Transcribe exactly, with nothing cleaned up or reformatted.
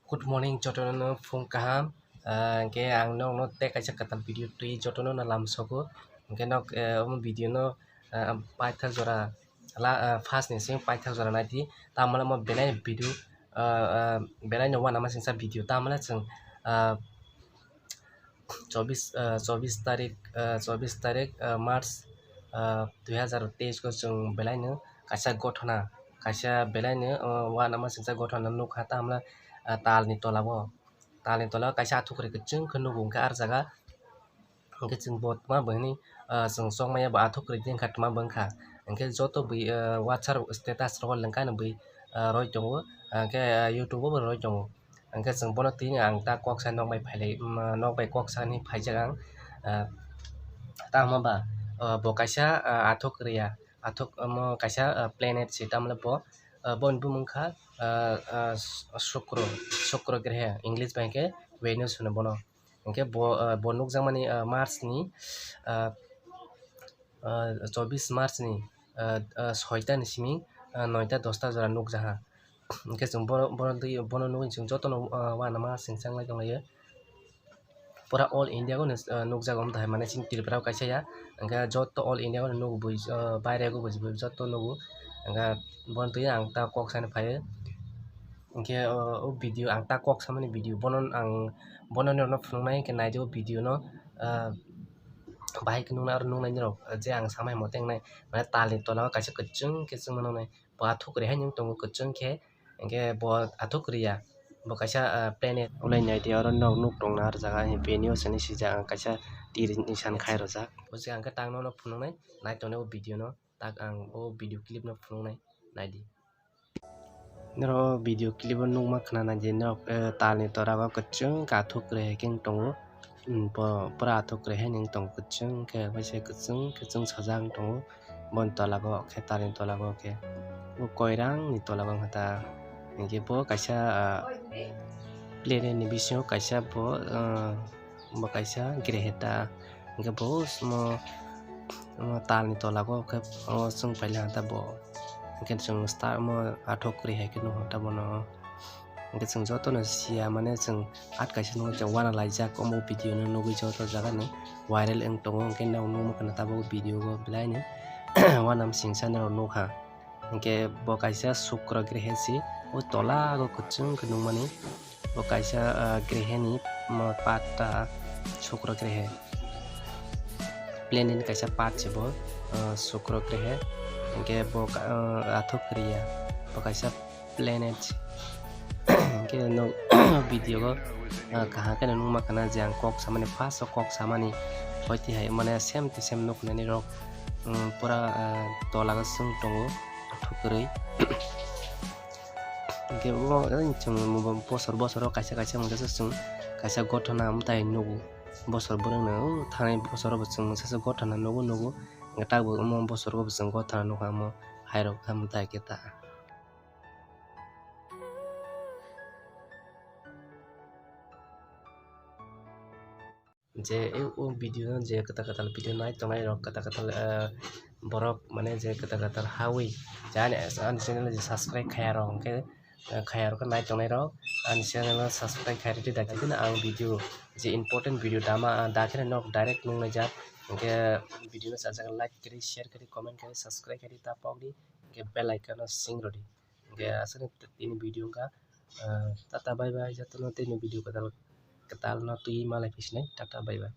Good morning, jotono no phung kaham. Ah, hwnkhe ang nokno tei kaisa kwtal video twi jotono no lamsogo. Hwnkhe nok, eh, omo video no, ah, paithak jora la, ah, first ni simi paithak jora naidi. Tamoni omo belai video, ah, ah, belai no uanama singcha video. Tamoni chwng, ah, chobis, ah, chobis tarik, ah, chobis tarik, ah, March, ah, dui hazar teis o chwng belai no kaisa gothona, kaisa belai no, ah, uanama singcha gothona nukha. Tamoni, ah, tal ni tola o. Talni tola o kaisa athuk kwrwi kwchwng khe nugo, hwnkhe ah jaga hwnkhe chwng bo tma bo hwnwi, ah, chwng chokmaya bo athuk kwrwi di wngkha, tma bo wngkha. Hwnkhe joto bui, ah, WhatsApp status rogo lengkha no bui, ah, roi tongo, hwnkhe, ah, YouTube o bo roi tongo. Hwnkhe chwng bono twi ang ta kok sa nok bai phailai, mm, nok bai kok sa hinwi phaijak ang, ah, tamo ba, ah, bo kaisa, ah, athuk kwrwi ya, athuk omo kaisa, ah, planet se, tamle bo, ah, boni bumung kha, ah, ah, Sukro, Sukro grehe, English bai hwnkhe Venus hwno bono. Hwnkhe bo, ah, bo nukjakmani, ah, March ni, ah, ah, chobis March ni, ah, ah, soita ni simi, ah, noita dosta jora nukjakha. Hwnkhe chwng bono, bono twi, bono nugwi chwng jotono, ah, uanama singcha wnglai tonglaio. Pura all India o no, ah, nukjago, omo tahai mane chini Tripura o kaisa ya, hwnkhe joto all India o no nugo bui, ah, baire o bui joto nugo. Hwnkhe bono twi ang ta kok sani phaio. Hwnkhe o, o video ang ta kok samani video bono ang bono norokno phunuknai, hwnkhe naidi o video no, ah, bahai khe nuknai, oro nuknai norok je ang samai himo tengnai, mane talni tola o kaisa kwchwng khe chwngma nuknai, bo athuk kwrwi haino wng tongo kwchwng khe, hwnkhe bo athuk kwrwi ya, bo kaisa, ah, planet. Ulai naidi oro nok nuk tongna ah jaga ni venue sani swijak, ang kaisa tir ni san khai rwjak. Bwswk ang khe tak nono phunuknai, nai tongnai o video no, tak ang o video clip no phunuknai, naidi. Norok o video clip o nukma khna naidi, norok, eh, talni tola o kwchwng khe athuk kwrwi hai khe wng tongo. Hmm, bo pura athuk kwrwi hai wng tongo, kwchwng khe, waisa kwchwng, kwchwng sajak wng tongo. Boni tola o khe, talni tola o khe, o koirang ni tola o wngkha ta. Hinkhe bo kaisa, ah, planet ni bisingo kaisa bo, ah, bo kaisa grehe ta. Hinkhe bo omo, omo talni tola o khe omo chwng pailai kha ta bo. Hinkhe chwng star omo athuk kwrwi hai khe nukha ta bono. Hinkhe chwng jotono siya, mane chwng at kaisa nukgo, chwng uanalaijak omo video no nugwi joto jaga ni viral wng tongo. Hinkhe nok nukma khna tabuk video o belai ni uanama singcha norok nukha. Hinkhe bo kaisa Sukro grehe se, o tola o kwchwng khe nukmani. Bo kaisa, ah, grehe ni, mo, part ta Sukro grehe. Planet ni kaisa part se bo, ah, Sukro grehe. Hinkhe bo ka-, ah, athuk kwrwi ya. Bo kaisa planet. Hinkhe no video o, ah, kaham khe no nukma khna je ang kok samani, first o kok samani. Hoi twi hai mane same to same nuknani rok, um, pura, ah, tola o chwng tongo, athuk kwrwi. Hinkhe bo, eh, chwng bo bosor bosor o kaisa kaisa mungsa se chwng kaisa gothona mwtai nugo. Bosor bwrwngno, o thanai bosor o bo chwng mungsa se gothona nugo nugo. Hinkhe tabuk omo bosor o bo chwng gothona nukha, omo hairok kha mwtai khe ta. Je, eh, o video no je kwtal kwtal video nai tongnai rok, kwtal kwtal, eh, borok mane je kwtal kwtal hawi je ani, ani channel je subscribe khaya rok, hinkhe, eh, khaya rok nai tongnai rok ani channel no subscribe khai rwdi, dakhe no ang video je important video dama, ah, dakhe nok direct nuknai jak, hinkhe video no chajak like kari, share kari, comment kari, subscribe kari ta pokdi, hinkhe bell icon no sing rwdi. Hinkhe aswk tini video wngkha, ah, tata bye bye, jotono tini video kwtal kwtal no twi malai phisinai, tata bye bye.